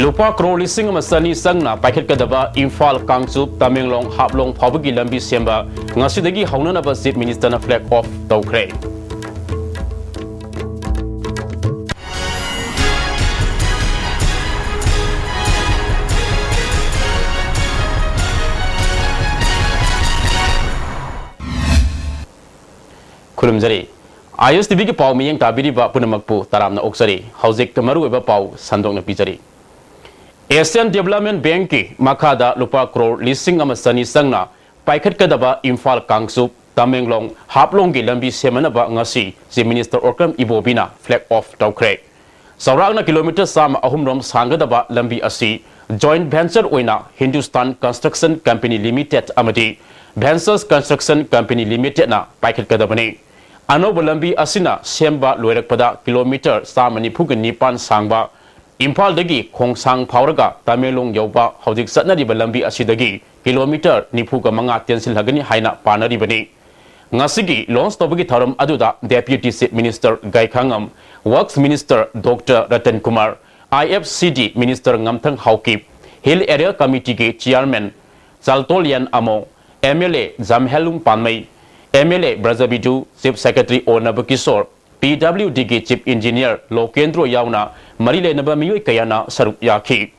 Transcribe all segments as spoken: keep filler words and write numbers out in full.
ꯂꯨꯄꯥ ꯀ꯭ꯔꯣꯔ ꯂꯤꯁꯤꯡ ꯑꯃ ꯆꯅꯤ ꯆꯪꯅ ꯄꯥꯏꯈꯠꯀꯗꯕ ꯏꯝꯐꯥꯜ ꯀꯥꯡꯆꯨꯞ ꯇꯃꯦꯡꯂꯣꯡ ꯍꯥꯞꯂꯣꯡ ꯐꯥꯎꯕꯒꯤ ꯂꯝꯕꯤ ꯁꯦꯝꯕ ꯉꯁꯤꯗꯒꯤ ꯍꯧꯅꯅꯕ Chief Minister ꯅ flag off ꯇꯧꯈ꯭ꯔꯦ꯫ ꯈꯨꯔꯨꯝꯖꯔꯤ꯫ ꯑꯥꯏ ꯑꯦꯁ ꯇꯤ ꯚꯤꯒꯤ ꯄꯥꯎ ꯃꯤꯠꯌꯦꯡ ꯇꯥꯕꯤꯔꯤꯕ ꯄꯨꯝꯅꯃꯛꯄꯨ ꯇꯔꯥꯝꯅ ꯑꯣꯛꯆꯔꯤ꯫ ꯍꯧꯖꯤꯛ ꯃꯔꯨꯑꯣꯏꯕ ꯄꯥꯎ ꯁꯟꯗꯣꯛꯅ ꯄꯤꯖꯔꯤ꯫ Asian Development Bankꯀꯤ ꯃꯈꯥꯗ ꯂꯨꯄꯥ ꯀ꯭ꯔꯣꯔ ꯂꯤꯁꯤꯡ ꯑꯃ ꯆꯅꯤ ꯆꯪꯅ ꯄꯥꯏꯈꯠꯀꯗꯕ ꯏꯝꯐꯥꯜ ꯀꯥꯡꯆꯨꯞ ꯇꯃꯦꯡꯂꯣꯡ ꯍꯥꯞꯂꯣꯡꯒꯤ ꯂꯝꯕꯤ ꯁꯦꯝꯅꯅꯕ ꯉꯁꯤ Chief Minister Okram ꯏꯕꯣꯕꯤꯅ flag off ꯇꯧꯈ꯭ꯔꯦ꯫ ꯆꯥꯎꯔꯥꯛꯅ ꯀꯤꯂꯣꯃꯤꯇꯔ ꯆꯥꯝꯃ ꯑꯍꯨꯝ ꯔꯣꯝ ꯁꯥꯡꯒꯗꯕ ꯂꯝꯕꯤ ꯑꯁꯤ joint venture ꯑꯣꯏꯅ Hindustan Construction Company Limited ꯑꯃꯗꯤ Ventures Construction Company Limited ꯅ ꯄꯥꯏꯈꯠꯀꯗꯕꯅꯤ꯫ ꯑꯅꯧꯕ ꯂꯝꯕꯤ ꯑꯁꯤꯅ ꯁꯦꯝꯕ ꯂꯣꯏꯔꯛꯄꯗ ꯀꯤꯂꯣꯃꯤꯇꯔ ꯆꯥꯝꯃ ꯅꯤꯐꯨꯒ ꯅꯤꯄꯥꯟ ꯁꯥꯡꯕ ꯏꯝꯐꯥꯜꯗꯒꯤ ꯈꯣꯡꯁꯥꯡ ꯐꯥꯎꯔꯒ ꯇꯃꯦꯡꯂꯣꯡ ꯌꯧꯕ ꯍꯧꯖꯤꯛ ꯆꯠꯅꯔꯤꯕ ꯂꯝꯕꯤ ꯑꯁꯤꯗꯒꯤ ꯀꯤꯂꯣꯃꯤꯇꯔ ꯅꯤꯐꯨꯒ ꯃꯉꯥ ꯇꯦꯟꯁꯤꯜꯍꯒꯅꯤ ꯍꯥꯏꯅ ꯄꯥꯅꯔꯤꯕꯅꯤ꯫ ꯉꯁꯤꯒꯤ launch ꯇꯧꯕꯒꯤ ꯊꯧꯔꯝ ꯑꯗꯨꯗ Deputy Chief Minister ꯒꯥꯏꯈꯥꯉꯝ, Works Minister Doctor Ratan Kumar, I F C D Minister ꯉꯝꯊꯪ Haokip, Hill Area Committeeꯒꯤ Chairman ꯆꯥꯜꯇꯣꯂꯤꯌꯥꯟ ꯑꯃꯣ, M L A ꯖꯝꯍꯦꯂꯨꯡ ꯄꯥꯟꯃꯩ, M L A Brajabidhu, Chief Secretary ꯑꯣ ꯅꯕꯀꯤꯁꯣꯔ, P W Dꯒꯤ Chief Engineer ꯂꯣꯀꯦꯟꯗ꯭ꯔꯣ ꯌꯥꯎꯅ ꯃꯔꯤ ꯂꯩꯅꯕ ꯃꯤꯑꯣꯏ ꯀꯌꯥꯅ ꯁꯔꯨꯛ ꯌꯥꯈꯤ꯫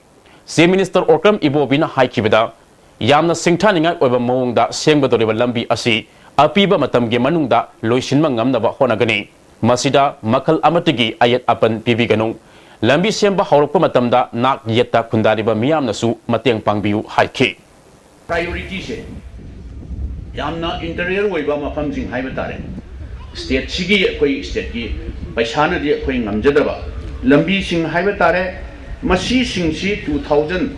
Chief Minister ꯑꯣꯀ꯭ꯔꯝ ꯏꯕꯣꯕꯤꯅ ꯍꯥꯏꯈꯤꯕꯗ, ꯌꯥꯝꯅ ꯁꯤꯡꯊꯥꯅꯤꯡꯉꯥꯏ ꯑꯣꯏꯕ ꯃꯑꯣꯡꯗ ꯁꯦꯝꯒꯗꯧꯔꯤꯕ ꯂꯝꯕꯤ ꯑꯁꯤ ꯑꯄꯤꯕ ꯃꯇꯝꯒꯤ ꯃꯅꯨꯡꯗ ꯂꯣꯏꯁꯤꯟꯕ ꯉꯝꯅꯕ ꯍꯣꯠꯅꯒꯅꯤ꯫ ꯃꯁꯤꯗ ꯃꯈꯜ ꯑꯃꯠꯇꯒꯤ ꯑꯌꯦꯠ ꯑꯄꯟ ꯄꯤꯕꯤꯒꯅꯨ꯫ ꯂꯝꯕꯤ ꯁꯦꯝꯕ ꯍꯧꯔꯛꯄ ꯃꯇꯝꯗ ꯅꯥꯛ ꯌꯦꯠꯇ ꯈꯨꯟꯗꯥꯔꯤꯕ ꯃꯤꯌꯥꯝꯅꯁꯨ ꯃꯇꯦꯡ ꯄꯥꯡꯕꯤꯌꯨ ꯍꯥꯏꯈꯤ꯫ Priorityꯁꯦ ꯌꯥꯝꯅ interior ꯑꯣꯏꯕ ꯃꯐꯝꯁꯤꯡ ꯍꯥꯏꯕ ꯇꯥꯔꯦ꯫ Stateꯁꯤꯒꯤ, ꯑꯩꯈꯣꯏ stateꯀꯤ ꯄꯩꯁꯥꯅꯗꯤ ꯑꯩꯈꯣꯏ ꯉꯝꯖꯗꯕ ꯂꯝꯕꯤꯁꯤꯡ ꯍꯥꯏꯕ ꯇꯥꯔꯦ꯫ ꯃꯁꯤꯁꯤꯡꯁꯤ two thousand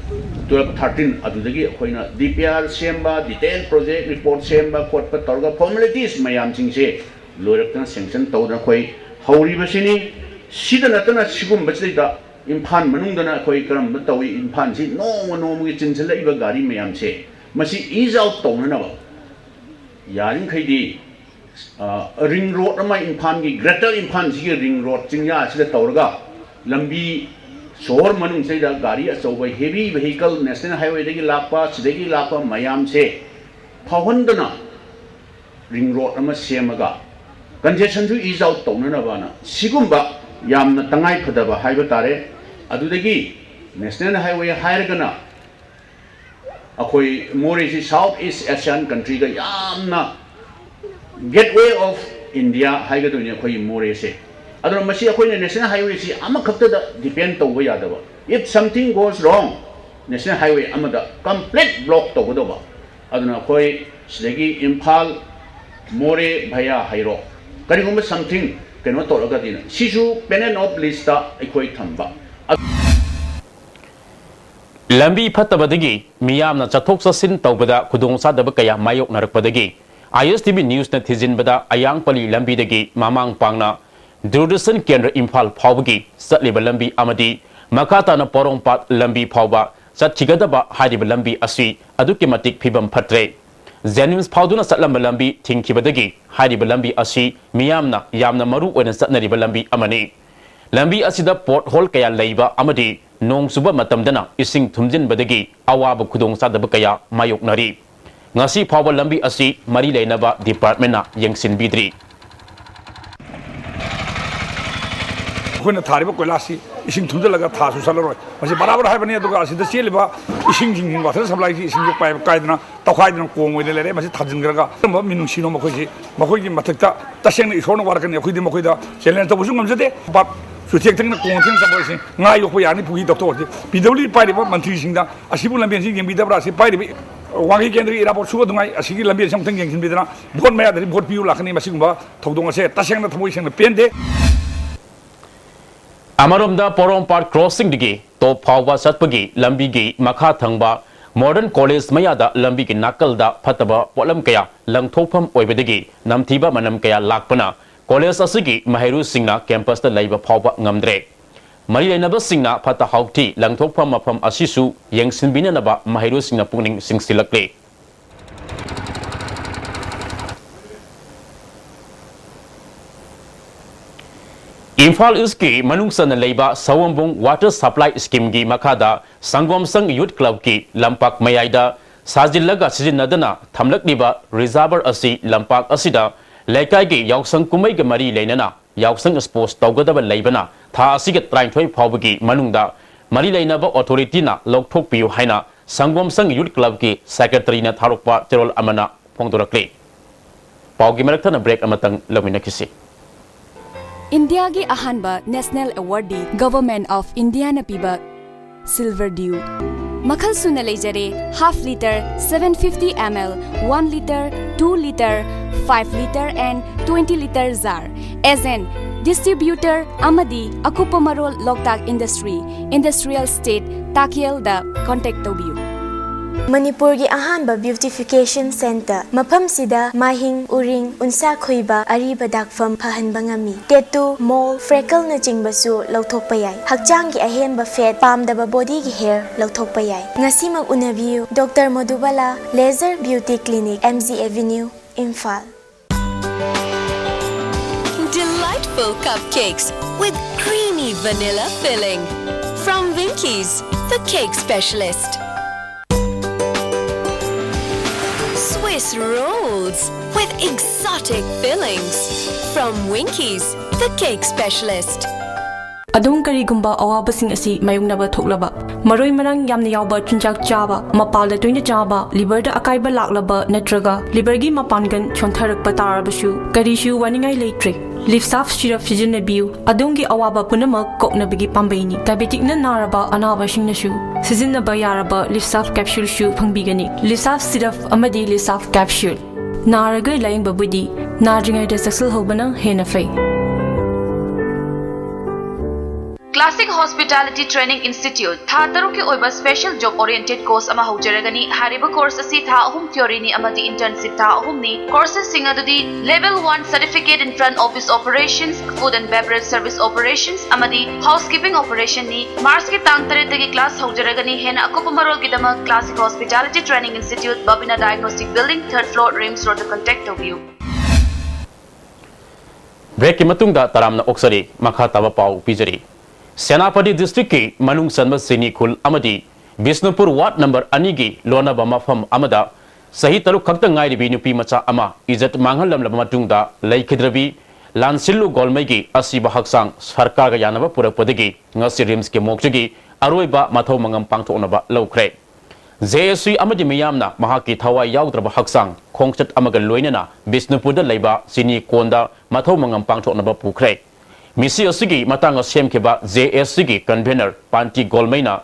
twelve thirteen ꯑꯗꯨꯗꯒꯤ ꯑꯩꯈꯣꯏꯅ D P R ꯁꯦꯝꯕ, detail project report ꯁꯦꯝꯕ ꯈꯣꯠꯄ ꯇꯧꯔꯒ formalities ꯃꯌꯥꯝꯁꯤꯡꯁꯦ ꯂꯣꯏꯔꯛꯇꯅ sanction ꯇꯧꯗꯅ ꯑꯩꯈꯣꯏ ꯍꯧꯔꯤꯕꯁꯤꯅꯤ꯫ ꯁꯤꯗ ꯅꯠꯇꯅ ꯁꯤꯒꯨꯝꯕꯁꯤꯗꯩꯗ ꯏꯝꯐꯥꯜ ꯃꯅꯨꯡꯗꯅ ꯑꯩꯈꯣꯏ ꯀꯔꯝꯕ ꯇꯧꯏ, ꯏꯝꯐꯥꯜꯁꯤ ꯅꯣꯡꯃ ꯅꯣꯡꯃꯒꯤ ꯆꯤꯟꯁꯤꯜꯂꯛꯏꯕ ꯒꯥꯔꯤ ꯃꯌꯥꯝꯁꯦ, ꯃꯁꯤ ease out ꯇꯧꯅꯅꯕ ꯌꯥꯔꯤꯃꯈꯩꯗꯤ, ꯑ, ring road ꯑꯃ ꯏꯝꯐꯥꯜꯒꯤ, greater ꯏꯝꯐꯥꯜꯁꯤꯒꯤ ring road ꯆꯤꯡꯌꯥ ꯑꯁꯤꯗ ꯇꯧꯔꯒ ꯂꯝꯕꯤ ꯁꯣꯍꯣꯔ ꯃꯅꯨꯡꯁꯤꯗ ꯒꯥꯔꯤ ꯑꯆꯧꯕ heavy vehicle national highwayꯗꯒꯤ ꯂꯥꯛꯄ, ꯁꯤꯗꯒꯤ ꯂꯥꯛꯄ ꯃꯌꯥꯝꯁꯦ ꯐꯥꯎꯍꯟꯗꯅ ring road ꯑꯃ ꯁꯦꯝꯃꯒ congestionꯁꯨ ease out ꯇꯧꯅꯅꯕꯅ ꯁꯤꯒꯨꯝꯕ ꯌꯥꯝꯅ ꯇꯉꯥꯏ ꯐꯗꯕ ꯍꯥꯏꯕ ꯇꯥꯔꯦ꯫ ꯑꯗꯨꯗꯒꯤ national highway ꯍꯥꯏꯔꯒꯅ ꯑꯩꯈꯣꯏ ꯃꯣꯔꯦꯁꯤ South East Asian countryꯒ ꯌꯥꯝꯅ gateway of India ꯍꯥꯏꯒꯗꯣꯏꯅꯤ ꯑꯩꯈꯣꯏꯒꯤ ꯃꯣꯔꯦꯁꯦ꯫ ꯑꯗꯨꯅ ꯃꯁꯤ ꯑꯩꯈꯣꯏꯅ national highwayꯁꯤ ꯑꯃꯈꯛꯇꯗ depend ꯇꯧꯕ ꯌꯥꯗꯕ꯫ If something goes wrong, national highway ꯑꯃꯗ complete block ꯇꯧꯒꯗꯧꯕ꯫ ꯑꯗꯨꯅ ꯑꯩꯈꯣꯏ ꯁꯤꯗꯒꯤ ꯏꯝꯐꯥꯜ, ꯃꯣꯔꯦ via ꯍꯩꯔꯣꯛ ꯀꯔꯤꯒꯨꯝꯕ something ꯀꯩꯅꯣ ꯇꯧꯔꯒꯗꯤ ꯁꯤꯁꯨ panel of listꯇ ꯑꯩꯈꯣꯏ ꯊꯝꯕ꯫ ꯂꯝꯕꯤ ꯐꯠꯇꯕꯗꯒꯤ ꯃꯤꯌꯥꯝꯅ ꯆꯠꯊꯣꯛ ꯆꯠꯁꯤꯟ ꯇꯧꯕꯗ ꯈꯨꯗꯣꯡꯆꯥꯗꯕ ꯀꯌꯥ ꯃꯥꯌꯣꯛꯅꯔꯛꯄꯗꯒꯤ ISTV newsꯅ ꯊꯤꯖꯤꯟꯕꯗ ꯑꯌꯥꯡꯄꯜꯂꯤ ꯂꯝꯕꯤꯗꯒꯤ ꯃꯃꯥꯡ ꯄꯥꯡꯅ ꯗꯨꯔꯗꯔꯁꯟ ꯀꯦꯟꯗ꯭ꯔ ꯏꯝꯐꯥꯜ ꯐꯥꯎꯕꯒꯤ ꯆꯠꯂꯤꯕ ꯂꯝꯕꯤ ꯑꯃꯗꯤ ꯃꯈꯥ ꯇꯥꯅ ꯄꯣꯔꯣꯝꯄꯥꯠ ꯂꯝꯕꯤ ꯐꯥꯎꯕ ꯆꯠꯈꯤꯒꯗꯕ ꯍꯥꯏꯔꯤꯕ ꯂꯝꯕꯤ ꯑꯁꯤ ꯑꯗꯨꯛꯀꯤ ꯃꯇꯤꯛ ꯐꯤꯕꯝ ꯐꯠꯇ꯭ꯔꯦ꯫ ꯖꯦꯅꯤꯝꯁ ꯐꯥꯎꯗꯨꯅ ꯆꯠꯂꯝꯕ ꯂꯝꯕꯤ ꯊꯤꯡꯈꯤꯕꯗꯒꯤ ꯍꯥꯏꯔꯤꯕ ꯂꯝꯕꯤ ꯑꯁꯤ ꯃꯤꯌꯥꯝꯅ ꯌꯥꯝꯅ ꯃꯔꯨ ꯑꯣꯏꯅ ꯆꯠꯅꯔꯤꯕ ꯂꯝꯕꯤ ꯑꯃꯅꯤ꯫ ꯂꯝꯕꯤ ꯑꯁꯤꯗ pothole ꯀꯌꯥ ꯂꯩꯕ ꯑꯃꯗꯤ ꯅꯣꯡ ꯆꯨꯕ ꯃꯇꯝꯗꯅ ꯏꯁꯤꯡ ꯊꯨꯝꯖꯤꯟꯕꯗꯒꯤ ꯑꯋꯥꯕ ꯈꯨꯗꯣꯡꯆꯥꯗꯕ ꯀꯌꯥ ꯃꯥꯌꯣꯛꯅꯔꯤ꯫ ꯉꯁꯤ ꯐꯥꯎꯕ ꯂꯝꯕꯤ ꯑꯁꯤ ꯃꯔꯤ ꯂꯩꯅꯕ departmentꯅ ꯌꯦꯡꯁꯤꯟꯕꯤꯗ꯭ꯔꯤ꯫ ꯑꯩꯈꯣꯏꯅ ꯊꯥꯔꯤꯕ ꯀꯣꯏꯂꯥꯁꯁꯤ ꯏꯁꯤꯡ ꯊꯨꯝꯖꯤꯜꯂꯒ ꯊꯥꯁꯨ ꯆꯠꯂꯔꯣꯏ꯫ ꯃꯁꯤ ꯕꯔꯥꯕꯔ ꯍꯥꯏꯕꯅꯤ꯫ ꯑꯗꯨꯒ ꯑꯁꯤꯗ ꯆꯦꯜꯂꯤꯕ ꯏꯁꯤꯡꯁꯤꯡ, water supplyꯒꯤ ꯏꯁꯤꯡꯁꯨ ꯄꯥꯏꯕ ꯀꯥꯏꯗꯅ ꯇꯧꯈꯥꯏꯗꯅ ꯀꯣꯝ ꯑꯣꯏꯅ ꯂꯩꯔꯦ꯫ ꯃꯁꯤ ꯊꯥꯖꯤꯟꯈ꯭ꯔꯒ ꯑꯆꯝꯕ ꯃꯤꯅꯨꯡꯁꯤꯅꯣ ꯃꯈꯣꯏꯁꯤ, ꯃꯈꯣꯏꯒꯤ ꯃꯊꯛꯇ ꯇꯁꯦꯡꯅ ꯏꯁꯣꯔꯅ ꯋꯥꯔꯛꯀꯅꯤ꯫ ꯑꯩꯈꯣꯏꯗꯤ ꯃꯈꯣꯏꯗ challenge ꯇꯧꯕꯁꯨ ꯉꯝꯖꯗꯦ꯫ ꯄꯥꯞ ꯆꯨꯊꯦꯛꯇꯒꯤꯅ ꯀꯣꯡꯊꯦꯡ ꯆꯠꯄꯁꯤ ꯉꯥ ꯌꯣꯛꯄ ꯌꯥꯅꯤ, ꯄꯨꯈ꯭ꯔꯤ ꯇꯧꯊꯣꯛꯑꯁꯤ꯫ PWD ꯄꯥꯏꯔꯤꯕ ꯃꯟꯇ꯭ꯔꯤꯁꯤꯡꯗ ꯑꯁꯤꯕꯨ ꯂꯝꯕꯦꯟꯁꯤ ꯌꯦꯡꯕꯤꯗꯕ꯭ꯔꯥ? ꯑꯁꯤ ꯄꯥꯏꯔꯤꯕ ꯋꯥꯡꯈꯩ ꯀꯦꯟꯗ꯭ꯔꯒꯤ ꯏꯔꯥꯕꯣꯠ ꯁꯨꯕ ꯅꯨꯡꯉꯥꯏ, ꯑꯁꯤꯒꯤ ꯂꯝꯕꯦꯟꯁꯤ ꯑꯃꯨꯛꯇꯪ ꯌꯦꯡꯁꯤꯟꯕꯤꯗꯅ ꯚꯣꯠ ꯃꯌꯥꯗꯗꯤ ꯚꯣꯠ ꯄꯤꯌꯨ ꯂꯥꯛꯀꯅꯤ꯫ ꯃꯁꯤꯒꯨꯝꯕ ꯊꯧꯗꯣꯛ ꯑꯁꯦ ꯇꯁꯦꯡꯅ ꯊꯃꯣꯏ ꯁꯦꯡꯅ ꯄꯦꯟꯗꯦ꯫ ꯑꯃꯔꯣꯝꯗ ꯄꯣꯔꯣꯝꯄꯥꯠ crossingꯗꯒꯤ ꯇꯣꯞ ꯐꯥꯎꯕ ꯆꯠꯄꯒꯤ ꯂꯝꯕꯤꯒꯤ ꯃꯈꯥ ꯊꯪꯕ Modern College ꯃꯌꯥꯗ ꯂꯝꯕꯤꯒꯤ ꯅꯥꯀꯜꯗ ꯐꯠꯇꯕ ꯄꯣꯠꯂꯝ ꯀꯌꯥ ꯂꯪꯊꯣꯛꯐꯝ ꯑꯣꯏꯕꯗꯒꯤ ꯅꯝꯊꯤꯕ ꯃꯅꯝ ꯀꯌꯥ ꯂꯥꯛꯄꯅ college ꯑꯁꯤꯒꯤ ꯃꯍꯩꯔꯣꯏꯁꯤꯡꯅ campusꯇ ꯂꯩꯕ ꯐꯥꯎꯕ ꯉꯝꯗ꯭ꯔꯦ꯫ ꯃꯔꯤ ꯂꯩꯅꯕꯁꯤꯡꯅ ꯐꯠꯇ ꯍꯥꯎꯊꯤ ꯂꯪꯊꯣꯛꯐꯝ ꯃꯐꯝ ꯑꯁꯤꯁꯨ ꯌꯦꯡꯁꯤꯟꯕꯤꯅꯅꯕ ꯃꯍꯩꯔꯣꯏꯁꯤꯡꯅ ꯄꯨꯛꯅꯤꯡ ꯆꯤꯡꯁꯤꯜꯂꯛꯂꯤ꯫ ꯏꯝꯐꯥꯜ ꯏꯁꯀꯤ ꯃꯅꯨꯡ ꯆꯟꯅ ꯂꯩꯕ ꯁꯋꯣꯝꯕꯨꯡ ꯋꯥꯇꯔ ꯁꯄ꯭ꯂꯥꯏ ꯁ꯭ꯀꯤꯝꯒꯤ ꯃꯈꯥꯗ ꯁꯪꯒꯣꯝꯁꯪ ꯌꯨꯠ ꯀ꯭ꯂꯕꯀꯤ ꯂꯝꯄꯥꯛ ꯃꯌꯥꯏꯗ ꯁꯥꯖꯤꯜꯂꯒ ꯁꯤꯖꯤꯟꯅꯗꯅ ꯊꯝꯂꯛꯂꯤꯕ ꯔꯤꯖꯥꯔꯚꯔ ꯑꯁꯤ ꯂꯝꯄꯥꯛ ꯑꯁꯤꯗ ꯂꯩꯀꯥꯏꯒꯤ ꯌꯥꯎꯁꯪ ꯀꯨꯝꯍꯩꯒ ꯃꯔꯤ ꯂꯩꯅꯅ ꯌꯥꯎꯁꯪ ꯁ꯭ꯄꯣꯔꯠꯁ ꯇꯧꯒꯗꯕ ꯂꯩꯕꯅ ꯊꯥ ꯑꯁꯤꯒꯤ ꯇꯔꯥꯅꯤꯊꯣꯏ ꯐꯥꯎꯕꯒꯤ ꯃꯅꯨꯡꯗ ꯃꯔꯤ ꯂꯩꯅꯕ ꯑꯣꯊꯣꯔꯤꯇꯤꯅ ꯂꯧꯊꯣꯛꯄꯤꯌꯨ ꯍꯥꯏꯅ ꯁꯪꯒꯣꯝꯁꯪ ꯌꯨꯠ ꯀ꯭ꯂꯕꯀꯤ ꯁꯦꯀ꯭ꯔꯦꯇꯔꯤꯅ ꯊꯥꯔꯛꯄ ꯆꯦꯔꯣꯜ ꯑꯃꯅ ꯐꯣꯡꯗꯣꯔꯛꯂꯤ꯫ ꯄꯥꯎꯒꯤ ꯃꯔꯛ ꯊꯠꯅ ꯕ꯭ꯔꯦꯛ ꯑꯃꯇꯪ ꯂꯧꯃꯤꯟꯅꯈꯤꯁꯤ꯫ ꯏꯟꯗꯤꯌꯥꯒꯤ ꯑꯍꯥꯟꯕ ꯅꯦꯁꯅꯦꯜ ꯑꯦꯋꯥꯔꯗꯤ ꯒꯚꯔꯟꯃꯦꯟꯠ ꯑꯣꯐ ꯏꯟꯗꯤꯌꯥꯅ ꯄꯤꯕ ꯁꯤꯜꯚꯔ ꯗ꯭ꯌꯨ꯫ ꯃꯈꯜ ꯁꯨꯅ ꯂꯩꯖꯔꯦ, half litre, seven fifty ml, one litre, two litre, five litre and twenty litre jar꯫ Agent, distributor ꯑꯃꯗꯤ ꯑꯀꯨꯞꯄ ꯃꯔꯣꯜ ꯂꯣꯛꯇꯥꯛ ꯏꯟꯗꯁꯇ꯭ꯔꯤ, ꯏꯟꯗꯁꯇ꯭ꯔꯤꯌꯦꯜ ꯁ꯭ꯇꯦꯠ, ꯇꯥꯀꯦꯜꯗ ꯀꯣꯟꯇꯦꯛ ꯇꯧꯕꯤꯌꯨ꯫ ꯃꯅꯤꯄꯨꯔꯒꯤ ꯑꯍꯥꯟꯕ ꯕ꯭ꯌꯨꯇꯤꯐꯤꯀꯦꯁꯟ ꯁꯦꯟꯇꯔ꯫ ꯃꯐꯝꯁꯤꯗ ꯃꯥꯏꯍꯤꯡ, ꯎꯔꯤꯡ, ꯎꯟꯁꯥ ꯈꯣꯏꯕ, ꯑꯔꯤꯕ ꯗꯥꯛꯐꯝ ꯐꯍꯟꯕ ꯉꯝꯃꯤ꯫ ꯇꯦꯇꯨ, ꯃꯣꯜ, ꯐ꯭ꯔꯦꯀꯜꯅꯆꯤꯡꯕꯁꯨ ꯂꯧꯊꯣꯛꯄ ꯌꯥꯏ꯫ ꯍꯛꯆꯥꯡꯒꯤ ꯑꯍꯦꯟꯕ ꯐꯦꯠ, ꯄꯥꯝꯗꯕ ꯕꯣꯗꯤꯒꯤ ꯍꯦꯌꯔ ꯂꯧꯊꯣꯛꯄ ꯌꯥꯏ꯫ ꯉꯁꯤꯃꯛ ꯎꯅꯕꯤꯌꯨ, doctor Modubala laser beauty clinic, M G avenue, Imphal. Delightful cupcakes with creamy vanilla filling. From Winkies, the cake specialist. Swiss rolls with exotic fillings. From Winkies, the cake specialist. ꯑꯗꯣꯝ ꯀꯔꯤꯒꯨꯝꯕ ꯑꯋꯥꯕꯁꯤꯡ ꯑꯁꯤ ꯃꯥꯌꯣꯛꯅꯕ ꯊꯣꯛꯂꯕ, ꯃꯔꯣꯏ ꯃꯔꯥꯡ ꯌꯥꯝꯅ ꯌꯥꯎꯕ ꯆꯤꯟꯖꯥꯛ ꯆꯥꯕ, ꯃꯄꯥꯜꯗ ꯇꯣꯏꯅ ꯆꯥꯕ, ꯂꯤꯚꯔꯗ ꯑꯀꯥꯏꯕ ꯂꯥꯛꯂꯕ ꯅꯠꯇ꯭ꯔꯒ ꯂꯤꯚꯔꯒꯤ ꯃꯄꯥꯡꯒꯜ ꯁꯣꯟꯊꯔꯛꯄ ꯇꯥꯔꯕꯁꯨ, ꯀꯔꯤꯁꯨ ꯋꯥꯅꯤꯡꯉꯥꯏ ꯂꯩꯇ꯭ꯔꯦ꯫ ꯂꯤꯞꯁꯥꯐ ꯁꯤꯔꯞ ꯁꯤꯖꯤꯟꯅꯕꯤꯌꯨ, ꯑꯗꯣꯝꯒꯤ ꯑꯋꯥꯕ ꯄꯨꯝꯅꯃꯛ ꯀꯣꯛꯅꯕꯒꯤ ꯄꯥꯝꯕꯩꯅꯤ꯫ ꯗꯥꯏꯕꯦꯇꯤꯛꯅ ꯅꯥꯔꯕ ꯑꯅꯥꯕꯁꯤꯡꯅꯁꯨ ꯁꯤꯖꯤꯟꯅꯕ ꯌꯥꯔꯕ ꯂꯤꯞꯁꯥꯐ ꯀꯦꯞꯁꯨꯜꯁꯨ ꯐꯪꯕꯤꯒꯅꯤ꯫ ꯂꯤꯞꯁꯥꯐ ꯁꯤꯔꯞ ꯑꯃꯗꯤ ꯂꯤꯞꯁꯥꯐ ꯀꯦꯞꯁꯨꯜ꯫ ꯅꯥꯔꯒ ꯂꯥꯌꯦꯡꯕꯕꯨꯗꯤ ꯅꯥꯗ꯭ꯔꯤꯉꯩꯗ ꯆꯦꯛꯁꯤꯜꯍꯧꯕꯅ ꯍꯦꯟꯅ ꯐꯩ꯫ Classic Hospitality Training Institute ꯊꯥ ꯇꯔꯨꯛꯀꯤ ꯑꯣꯏꯕ special job oriented course ꯑꯃ ꯍꯧꯖꯔꯒꯅꯤ꯫ ꯍꯥꯏꯔꯤꯕ course ꯑꯁꯤ ꯊꯥ ꯑꯍꯨꯝ theoryꯅꯤ ꯑꯃꯗꯤ internship ꯊꯥ ꯑꯍꯨꯝꯅꯤ꯫ Courses ꯁꯤꯡ ꯑꯗꯨꯗꯤ Level one Certificate in Front Office Operations, Food and Beverage Service Operations ꯑꯃꯗꯤ Housekeeping Operationꯅꯤ꯫ Marchꯀꯤ ꯇꯥꯡ ꯇꯔꯦꯠꯇꯒꯤ class ꯍꯧꯖꯔꯒꯅꯤ꯫ ꯍꯦꯟꯅ ꯑꯀꯨꯞꯄ ꯃꯔꯣꯜꯒꯤꯗꯃꯛ Classic Hospitality Training Institute, Babina Diagnostic Building, third floor, RIMS Roadꯇ contact ꯇꯧꯕꯤꯌꯨ꯫ ꯕ꯭ꯔꯦꯛꯀꯤ ꯃꯇꯨꯡꯗ ꯇꯔꯥꯝꯅ ꯑꯣꯛꯆꯔꯤ꯫ ꯃꯈꯥ ꯇꯥꯕ ꯄꯥꯎ ꯄꯤꯖꯔꯤ꯫ ꯁꯦꯅꯥꯄꯇꯤ ꯗꯤꯁꯇ꯭ꯔꯤꯛꯀꯤ ꯃꯅꯨꯡ ꯆꯟꯕ ꯆꯤꯅꯤ ꯈꯨꯜ ꯑꯃꯗꯤ ꯕꯤꯁꯅꯨꯄꯨꯔ ꯋꯥꯔꯗ ꯅꯝꯕꯔ ꯑꯅꯤꯒꯤ ꯂꯣꯟꯅꯕ ꯃꯐꯝ ꯑꯃꯗ ꯆꯍꯤ ꯇꯔꯨꯛ ꯈꯛꯇ ꯉꯥꯏꯔꯤꯕꯤ ꯅꯨꯄꯤ ꯃꯆꯥ ꯑꯃ ꯏꯖꯠ ꯃꯥꯡꯍꯜꯂꯝꯂꯕ ꯃꯇꯨꯡꯗ ꯂꯩꯈꯤꯗ꯭ꯔꯕꯤ ꯂꯥꯟꯁꯤꯜꯂꯨ ꯒꯣꯜꯃꯩꯒꯤ ꯑꯁꯤꯕ ꯍꯛꯆꯥꯡ ꯁꯔꯀꯥꯔꯒ ꯌꯥꯅꯕ ꯄꯨꯔꯛꯄꯗꯒꯤ ꯉꯁꯤ ꯔꯤꯝꯁꯀꯤ ꯃꯣꯔꯆꯒꯤ ꯑꯔꯣꯏꯕ ꯃꯊꯧ ꯃꯉꯝ ꯄꯥꯡꯊꯣꯛꯅꯕ ꯂꯧꯈ꯭ꯔꯦ꯫ ꯖꯦ ꯑꯦꯁ ꯁꯤ ꯑꯃꯗꯤ ꯃꯤꯌꯥꯝꯅ ꯃꯍꯥꯛꯀꯤ ꯊꯋꯥꯏ ꯌꯥꯎꯗ꯭ꯔꯕ ꯍꯛꯆꯥꯡ ꯈꯣꯡꯆꯠ ꯑꯃꯒ ꯂꯣꯏꯅꯅ ꯕꯤꯁꯅꯨꯄꯨꯔꯗ ꯂꯩꯕ ꯆꯤꯅꯤ ꯀꯣꯟꯗ ꯃꯊꯧ ꯃꯉꯝ ꯄꯥꯡꯊꯣꯛꯅꯕ ꯄꯨꯈ꯭ꯔꯦ꯫ ꯃꯤꯁꯤ ꯑꯁꯤꯒꯤ ꯃꯇꯥꯡꯗ ꯁꯦꯝꯈꯤꯕ ꯖꯦ ꯑꯦꯁ ꯁꯤꯒꯤ ꯀꯟꯚꯦꯅꯔ ꯄꯥꯟꯇꯤ ꯒꯣꯜꯃꯩꯅ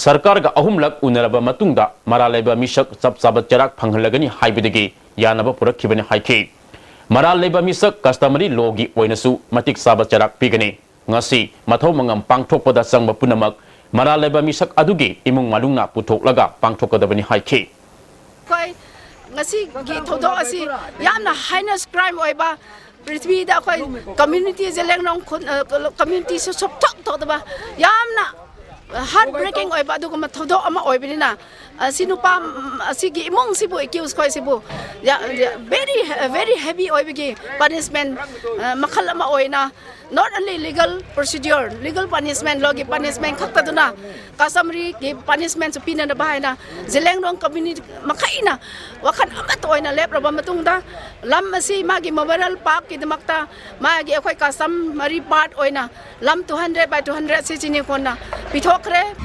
ꯁꯔꯀꯥꯔꯒ ꯑꯍꯨꯝꯂꯛ ꯎꯅꯔꯕ ꯃꯇꯨꯡꯗ ꯃꯔꯥꯜ ꯂꯩꯕ ꯃꯤꯁꯛ ꯆꯞ ꯆꯥꯕ ꯆꯩꯔꯥꯛ ꯐꯪꯍꯜꯂꯒꯅꯤ ꯍꯥꯏꯕꯗꯒꯤ ꯌꯥꯅꯕ ꯄꯨꯔꯛꯈꯤꯕꯅꯤ ꯍꯥꯏꯈꯤ꯫ ꯃꯔꯥꯜ ꯂꯩꯕ ꯃꯤꯁꯛ ꯀꯁꯇꯃꯔꯤ ꯂꯣꯒꯤ ꯑꯣꯏꯅꯁꯨ ꯃꯇꯤꯛ ꯆꯥꯕ ꯆꯩꯔꯥꯛ ꯄꯤꯒꯅꯤ꯫ ꯉꯁꯤ ꯃꯊꯧ ꯃꯉꯝ ꯄꯥꯡꯊꯣꯛꯄꯗ ꯆꯪꯕ ꯄꯨꯝꯅꯃꯛ ꯃꯔꯥꯜ ꯂꯩꯕ ꯃꯤꯁꯛ ꯑꯗꯨꯒꯤ ꯏꯃꯨꯡ ꯃꯅꯨꯡꯅ ꯄꯨꯊꯣꯛꯂꯒ ꯄꯥꯡꯊꯣꯛꯀꯗꯕꯅꯤ ꯍꯥꯏꯈꯤ꯫ ꯑꯩꯈꯣꯏ ꯉꯁꯤꯒꯤ ꯊꯧꯗꯣꯛ ꯑꯁꯤ ꯌꯥꯝꯅ heinous crime ꯑꯣꯏꯕ, ꯄ꯭ꯔꯤꯊꯤꯕꯤꯗ ꯑꯩꯈꯣꯏ ꯀꯝꯃ꯭ꯌꯨꯅꯤꯇꯤ, ꯖꯦꯂꯦꯡꯔꯣꯡ ꯈꯨꯟ, ꯑ, ꯀꯝꯃ꯭ꯌꯨꯅꯤꯇꯤꯁꯨ ꯁꯨꯞꯊꯣꯛ ꯊꯣꯛꯇꯕ ꯌꯥꯝꯅ heart breaking ꯑꯣꯏꯕ ꯑꯗꯨꯒꯨꯝꯕ ꯊꯧꯗꯣꯛ ꯑꯃ ꯑꯣꯏꯕꯅꯤꯅ, ꯑꯁꯤ ꯅꯨꯄꯥ, ꯎꯝ, ꯑꯁꯤꯒꯤ ꯏꯃꯨꯡꯁꯤꯕꯨ, accused ꯈꯣꯏꯁꯤꯕꯨ ꯌꯥ-, ꯌꯥ-, very, very heavy ꯑꯣꯏꯕꯒꯤ punishment, ꯑ, ꯃꯈꯜ ꯑꯃ ꯑꯣꯏꯅ not only legal procedure, legal punishment, ꯂꯣꯒꯤ punishment ꯈꯛꯇꯗꯨꯅ customaryꯒꯤ punishmentꯁꯨ ꯄꯤꯅꯅꯕ ꯍꯥꯏꯅ ꯖꯦꯂꯦꯡꯔꯣꯡ ꯀꯝꯃ꯭ꯌꯨꯅꯤꯇꯤ ꯃꯈꯩꯅ ꯋꯥꯈꯜ ꯑꯃꯠꯇ ꯑꯣꯏꯅ ꯂꯦꯞꯂꯕ ꯃꯇꯨꯡꯗ ꯂꯝ ꯑꯁꯤ ꯃꯥꯒꯤ memorial parkꯀꯤꯗꯃꯛꯇ ꯃꯥꯒꯤ ꯑꯩꯈꯣꯏ customary part ꯑꯣꯏꯅ ꯂꯝ two hundred by two hundred ꯁꯤ ꯆꯤꯅꯤ ꯀꯣꯟꯅ ꯄꯤꯊꯣꯛꯈ꯭ꯔꯦ꯫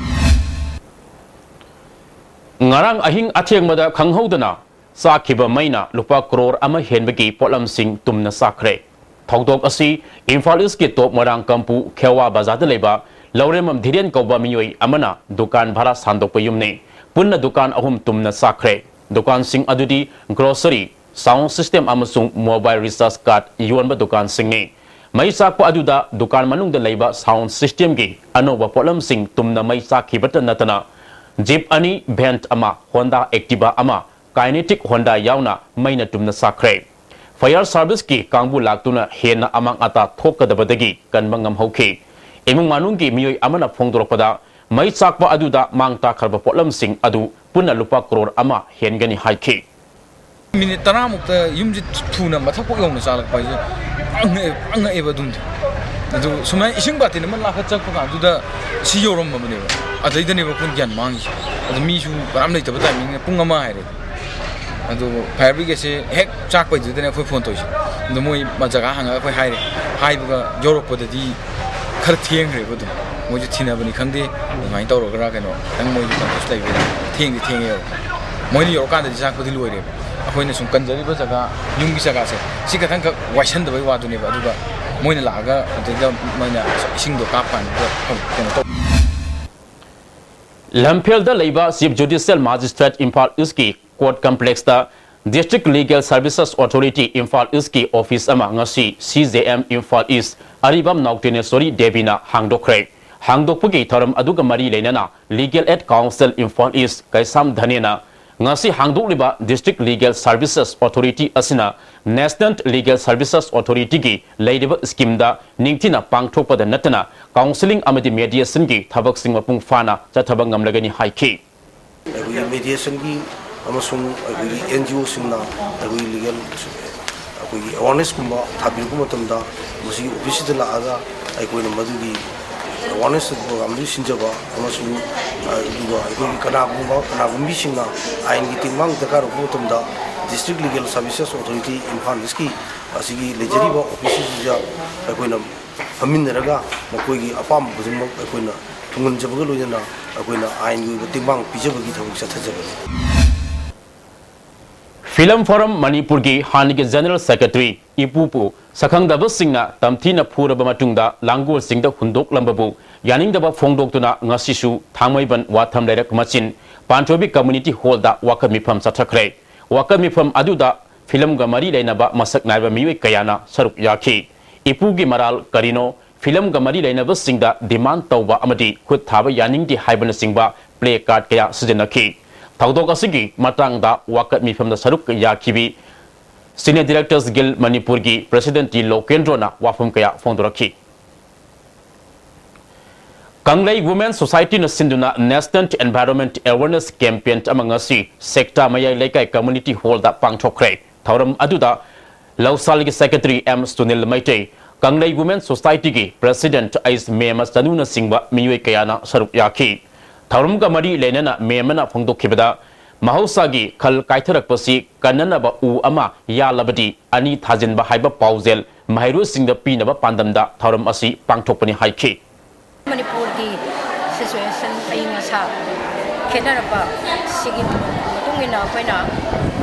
ꯉꯔꯥꯡ ꯑꯍꯤꯡ ꯑꯊꯦꯡꯕꯗ ꯈꯪꯍꯧꯗꯅ ꯆꯥꯛꯈꯤꯕ ꯃꯩꯅ ꯂꯨꯄꯥ ꯀ꯭ꯔꯣꯔ ꯑꯃ ꯍꯦꯟꯕꯒꯤ ꯄꯣꯠꯂꯝꯁꯤꯡ ꯇꯨꯝꯅ ꯆꯥꯛꯈ꯭ꯔꯦ꯫ ꯊꯧꯗꯣꯛ ꯑꯁꯤ ꯏꯝꯐꯥꯜ ꯏꯁꯀꯤ ꯇꯣꯞ ꯃꯣꯏꯔꯥꯡꯀꯝꯄꯨ ꯈꯦꯋꯥ ꯕꯖꯥꯔꯗ ꯂꯩꯕ ꯂꯧꯔꯦꯝꯕꯝ ꯙꯤꯔꯦꯟ ꯀꯧꯕ ꯃꯤꯑꯣꯏ ꯑꯃꯅ ꯗꯨꯀꯥꯟ ꯚꯔꯥ ꯁꯥꯟꯗꯣꯛꯄ ꯌꯨꯝꯅꯤ꯫ ꯄꯨꯟꯅ ꯗꯨꯀꯥꯟ ꯑꯍꯨꯝ ꯇꯨꯝꯅ ꯆꯥꯛꯈ꯭ꯔꯦ꯫ ꯗꯨꯀꯥꯟꯁꯤꯡ ꯑꯗꯨꯗꯤ grocery, sound system ꯑꯃꯁꯨꯡ mobile recharge card ꯌꯣꯟꯕ ꯗꯨꯀꯥꯟꯁꯤꯡꯅꯤ꯫ ꯃꯩ ꯆꯥꯛꯄ ꯑꯗꯨꯗ ꯗꯨꯀꯥꯟ ꯃꯅꯨꯡꯗ ꯂꯩꯕ sound systemꯒꯤ ꯑꯅꯧꯕ ꯄꯣꯠꯂꯝꯁꯤꯡ ꯇꯨꯝꯅ ꯃꯩ ꯆꯥꯛꯈꯤꯕꯇ ꯅꯠꯇꯅ Jeep ꯑꯅꯤ, van ꯑꯃ, Honda Activa ꯑꯃ, Kinetic Honda ꯌꯥꯎꯅ ꯃꯩꯅ ꯇꯨꯝꯅ ꯆꯥꯛꯈ꯭ꯔꯦ꯫ Fire serviceꯀꯤ ꯀꯥꯡꯕꯨ ꯂꯥꯛꯇꯨꯅ ꯍꯦꯟꯅ ꯑꯃꯥꯡ ꯑꯇꯥ ꯊꯣꯛꯀꯗꯕꯗꯒꯤ ꯀꯟꯕ ꯉꯝꯍꯧꯈꯤ꯫ ꯏꯃꯨꯡ ꯃꯅꯨꯡꯒꯤ ꯃꯤꯑꯣꯏ ꯑꯃꯅ ꯐꯣꯡꯗꯣꯔꯛꯄꯗ, ꯃꯩ ꯆꯥꯛꯄ ꯑꯗꯨꯗ ꯃꯥꯡ ꯇꯥꯛꯈ꯭ꯔꯕ ꯄꯣꯠꯂꯝꯁꯤꯡ ꯑꯗꯨ ꯄꯨꯟꯅ ꯂꯨꯄꯥ ꯀ꯭ꯔꯣꯔ ꯑꯃ ꯍꯦꯟꯒꯅꯤ ꯍꯥꯏꯈꯤ꯫ ꯃꯤꯅꯤꯠ ꯇꯔꯥꯃꯨꯛꯇ ꯌꯨꯝꯁꯤ ꯊꯨꯅ ꯃꯊꯛ ꯄꯣꯛ ꯌꯧꯅ ꯆꯥꯜꯂꯛꯄ ꯍꯥꯏꯁꯦ ꯄꯨꯔꯥ ꯉꯛꯑꯦ, ꯄꯨꯔꯥ ꯉꯛꯑꯦꯕ ꯑꯗꯨꯝꯗꯤ꯫ ꯑꯗꯨ ꯁꯨꯃꯥꯏꯅ ꯏꯁꯤꯡ ꯕꯥꯇꯤꯟ ꯑꯃ ꯂꯥꯛꯀ ꯆꯠꯄ ꯀꯥꯟꯗꯨꯗ ꯁꯤ ꯌꯧꯔꯝꯃꯕꯅꯦꯕ꯫ ꯑꯗꯩꯗꯅꯦꯕ ꯑꯩꯈꯣꯏꯅ ꯒ꯭ꯌꯥꯟ ꯃꯥꯡꯉꯤꯁꯦ꯫ ꯑꯗꯨ ꯃꯤꯁꯨ ꯀꯅꯥꯝ ꯂꯩꯇꯕ ꯇꯥꯏꯃꯤꯡꯅ ꯄꯨꯡ ꯑꯃ ꯍꯥꯏꯔꯦ꯫ ꯑꯗꯨ ꯐꯥꯌꯔ ꯕ꯭ꯔꯤꯒꯦꯗꯁꯦ ꯍꯦꯛ ꯆꯥꯛꯄꯩꯗꯨꯗꯅꯦ ꯑꯩꯈꯣꯏ ꯐꯣꯟ ꯇꯧꯔꯤꯁꯦ꯫ ꯑꯗꯣ ꯃꯣꯏ ꯃ-, ꯖꯒꯥ ꯍꯪꯉꯒ ꯑꯩꯈꯣꯏ ꯍꯥꯏꯔꯦ꯫ ꯍꯥꯏꯕꯒ ꯌꯧꯔꯛꯄꯗꯗꯤ ꯈꯔ ꯊꯦꯡꯈ꯭ꯔꯦꯕ ꯑꯗꯨꯝ꯫ ꯃꯣꯏꯁꯨ ꯊꯤꯅꯕꯅꯤ ꯈꯪꯗꯦ, ꯑꯗꯨꯃꯥꯏꯅ ꯇꯧꯔꯒꯔꯥ ꯀꯩꯅꯣ, ꯈꯤꯇꯪ ꯃꯣꯏꯁꯨ ꯀꯟꯐ꯭ꯌꯨꯁ ꯂꯩꯕꯩꯔꯥ, ꯊꯦꯡꯗꯤ ꯊꯦꯡꯉꯦꯕ꯫ ꯃꯣꯏꯅ ꯌꯧꯔꯀꯥꯟꯗꯗꯤ ꯆꯥꯛꯄꯗꯤ ꯂꯣꯏꯔꯦꯕ꯫ ꯑꯩꯈꯣꯏꯅ ꯁꯨꯝ ꯀꯟꯖꯔꯤꯕ ꯖꯒꯥ, ꯌꯨꯝꯒꯤ ꯖꯒꯥꯁꯦ, ꯁꯤ ꯈꯇꯪꯈꯛ ꯋꯥꯏꯁꯟꯗꯕꯩ ꯋꯥꯗꯨꯅꯦꯕ꯫ ꯑꯗꯨꯒ ꯃꯣꯏꯅ ꯂꯥꯛꯑꯒ ꯑꯗꯨꯗ ꯃꯣꯏꯅ ꯏꯁꯤꯡꯗꯣ ꯀꯥꯞꯄ ꯀꯥꯟꯗꯨꯗ ꯀꯩꯅꯣ ꯇꯧ- ꯂꯝꯐꯦꯜꯗ ꯂꯩꯕ Chief Judicial Magistrate ꯏꯝꯐꯥꯜ ꯏꯁꯀꯤ ꯀꯣꯔꯠ ꯀꯝꯄ꯭ꯂꯦꯛꯁꯇ District Legal Services Authority Imphal ꯏꯁꯀꯤ ꯑꯣꯐꯤꯁ ꯑꯃ ꯉꯁꯤ C J M ꯏꯝꯐꯥꯜ ꯏꯁ ꯑꯔꯤꯕꯝ ꯅꯥꯎꯇꯦꯅꯦꯁꯣꯔꯤ ꯗꯦꯕꯤꯅ ꯍꯥꯡꯗꯣꯛꯈ꯭ꯔꯦ꯫ ꯍꯥꯡꯗꯣꯛꯄꯒꯤ ꯊꯧꯔꯝ ꯑꯗꯨꯒ ꯃꯔꯤ ꯂꯩꯅꯅ Legal Aid Counsel ꯏꯝꯐꯥꯜ ꯏꯁ ꯀꯩꯁꯥꯝ ꯙꯅꯦꯅ ꯉꯁꯤ ꯍꯥꯡꯗꯣꯛꯂꯤꯕ District Legal Services Authority ꯑꯁꯤꯅ National Legal Services Authorityꯒꯤ ꯂꯩꯔꯤꯕ ꯁ꯭ꯀꯤꯝꯗ ꯅꯤꯡꯊꯤꯅ ꯄꯥꯡꯊꯣꯛꯄꯗ ꯅꯠꯇꯅ counselling ꯑꯃꯗꯤ mediationꯒꯤ ꯊꯕꯛꯁꯤꯡ ꯃꯄꯨꯡ ꯐꯥꯅ ꯆꯠꯊꯕ ꯉꯝꯂꯒꯅꯤ ꯍꯥꯏꯈꯤ꯫ ꯑꯩꯈꯣꯏꯒꯤ mediationꯒꯤ ꯑꯃꯁꯨꯡ ꯑꯩꯈꯣꯏꯒꯤ N G Oꯁꯤꯡꯅ ꯑꯩꯈꯣꯏꯒꯤ legal ꯑꯩꯈꯣꯏꯒꯤ awarenessꯀꯨꯝꯕ ꯊꯥꯕꯤꯔꯛꯄ ꯃꯇꯝꯗ, ꯃꯁꯤꯒꯤ ꯑꯣꯐꯤꯁꯁꯤꯗ ꯂꯥꯛꯑꯒ ꯑꯩꯈꯣꯏꯅ ꯃꯗꯨꯒꯤ awareness programꯗꯨ ꯁꯤꯟꯖꯕ ꯑꯃꯁꯨꯡ, ꯑ, ꯑꯗꯨꯒ ꯑꯩꯈꯣꯏꯒꯤ ꯀꯅꯥꯒꯨꯝꯕ, ꯀꯅꯥꯒꯨꯝꯕꯤꯁꯤꯡꯅ ꯑꯥꯏꯟꯒꯤ ꯇꯦꯡꯕꯥꯡ ꯗꯔꯀꯥꯔ ꯑꯣꯏꯔꯛꯄ ꯃꯇꯝꯗ District Legal Services Authority Imphal ꯏꯁꯀꯤ ꯑꯁꯤꯒꯤ ꯂꯩꯖꯔꯤꯕ ꯑꯣꯐꯤꯁꯁꯤꯗ ꯑꯩꯈꯣꯏꯅ ꯐꯝꯃꯤꯟꯅꯔꯒ ꯃꯈꯣꯏꯒꯤ ꯑꯄꯥꯝꯕ ꯈꯨꯗꯤꯡꯃꯛ ꯑꯩꯈꯣꯏꯅ ꯊꯨꯡꯍꯟꯖꯕꯒ ꯂꯣꯏꯅꯅ ꯑꯩꯈꯣꯏꯅ ꯑꯥꯏꯟꯒꯤ ꯑꯣꯏꯕ ꯇꯦꯡꯕꯥꯡ ꯄꯤꯖꯕꯒꯤ ꯊꯕꯛ ꯆꯠꯊꯖꯕꯅꯤ꯫ Film Forum ꯃꯅꯤꯄꯨꯔꯒꯤ ꯍꯥꯟꯅꯒꯤ General Secretary ꯏꯄꯨꯕꯨ ꯁꯛꯈꯪꯗꯕꯁꯤꯡꯅ ꯇꯝꯊꯤꯅ ꯐꯨꯔꯕ ꯃꯇꯨꯡꯗ ꯂꯥꯡꯒꯣꯜꯁꯤꯡꯗ ꯍꯨꯟꯗꯣꯛꯂꯝꯕꯕꯨ ꯌꯥꯅꯤꯡꯗꯕ ꯐꯣꯡꯗꯣꯛꯇꯨꯅ ꯉꯁꯤꯁꯨ ꯊꯥꯡꯃꯩꯕꯟ ꯋꯥꯊꯝ ꯂꯩꯔꯛ ꯃꯆꯤꯟ ꯄꯥꯟꯆꯣꯕꯤ Community Hallꯗ ꯋꯥꯀꯠ ꯃꯤꯐꯝ ꯆꯠꯊꯈ꯭ꯔꯦ꯫ ꯋꯥꯀꯠ ꯃꯤꯐꯝ ꯑꯗꯨꯗ ꯐꯤꯂꯝꯒ ꯃꯔꯤ ꯂꯩꯅꯕ ꯃꯁꯛ ꯅꯥꯏꯕ ꯃꯤꯑꯣꯏ ꯀꯌꯥꯅ ꯁꯔꯨꯛ ꯌꯥꯈꯤ꯫ ꯏꯄꯨꯒꯤ ꯃꯔꯥꯜ ꯀꯔꯤꯅꯣ, ꯐꯤꯂꯝꯒ ꯃꯔꯤ ꯂꯩꯅꯕꯁꯤꯡꯗ demand ꯇꯧꯕ ꯑꯃꯗꯤ ꯈꯨꯠ ꯊꯥꯕ ꯌꯥꯅꯤꯡꯗꯦ ꯍꯥꯏꯕꯅꯆꯤꯡꯕ play card ꯀꯌꯥ ꯁꯤꯖꯤꯟꯅꯈꯤ꯫ ꯊꯧꯗꯣꯛ ꯑꯁꯤꯒꯤ ꯃꯇꯥꯡꯗ ꯋꯥꯀꯠ ꯃꯤꯐꯝꯗ ꯁꯔꯨꯛ ꯌꯥꯈꯤꯕꯤ Cine Directors Guild ꯃꯅꯤꯄꯨꯔꯒꯤ President ꯇꯤ ꯂꯣꯀꯦꯟꯗ꯭ꯔꯣꯅ ꯋꯥꯐꯝ ꯀꯌꯥ ꯐꯣꯡꯗꯣꯔꯛꯈꯤ꯫ ꯀꯪꯂꯩ Women Societyꯅ ꯁꯤꯟꯗꯨꯅ National Environment Awareness Campaign ꯑꯃ ꯉꯁꯤ ꯁꯦꯛꯇꯥ ꯃꯌꯥꯏ ꯂꯩꯀꯥꯏ Community Hallꯗ ꯄꯥꯡꯊꯣꯛꯈ꯭ꯔꯦ꯫ ꯊꯧꯔꯝ ꯑꯗꯨꯗ ꯂꯧꯁꯥꯜꯒꯤ Secretary M Sunil Meitei, Kanglei Women Societyꯒꯤ President ꯑꯩꯁ ꯃꯦꯃ ꯆꯅꯨꯅꯆꯤꯡꯕ ꯃꯤꯑꯣꯏ ꯀꯌꯥꯅ ꯁꯔꯨꯛ ꯌꯥꯈꯤ꯫ ꯊꯧꯔꯝꯒ ꯃꯔꯤ ꯂꯩꯅꯅ ꯃꯦꯃꯅ ꯐꯣꯡꯗꯣꯛꯈꯤꯕꯗ, ꯃꯍꯧꯁꯥꯒꯤ ꯈꯜ ꯀꯥꯏꯊꯔꯛꯄꯁꯤ ꯀꯟꯅꯅꯕ ꯎ ꯑꯃ ꯌꯥꯜꯂꯕꯗꯤ ꯑꯅꯤ ꯊꯥꯖꯤꯟꯕ ꯍꯥꯏꯕ ꯄꯥꯎꯖꯦꯜ ꯃꯍꯩꯔꯣꯏꯁꯤꯡꯗ ꯄꯤꯅꯕ ꯄꯥꯟꯗꯝꯗ ꯊꯧꯔꯝ ꯑꯁꯤ ꯄꯥꯡꯊꯣꯛꯄꯅꯤ ꯍꯥꯏꯈꯤ꯫ ꯃꯅꯤꯄꯨꯔꯒꯤ situation, ꯑꯏꯪ ꯑꯁꯥ ꯈꯦꯠꯅꯔꯛꯄ ꯁꯤꯒꯤ ꯃꯇꯨꯡ ꯏꯟꯅ ꯑꯩꯈꯣꯏꯅ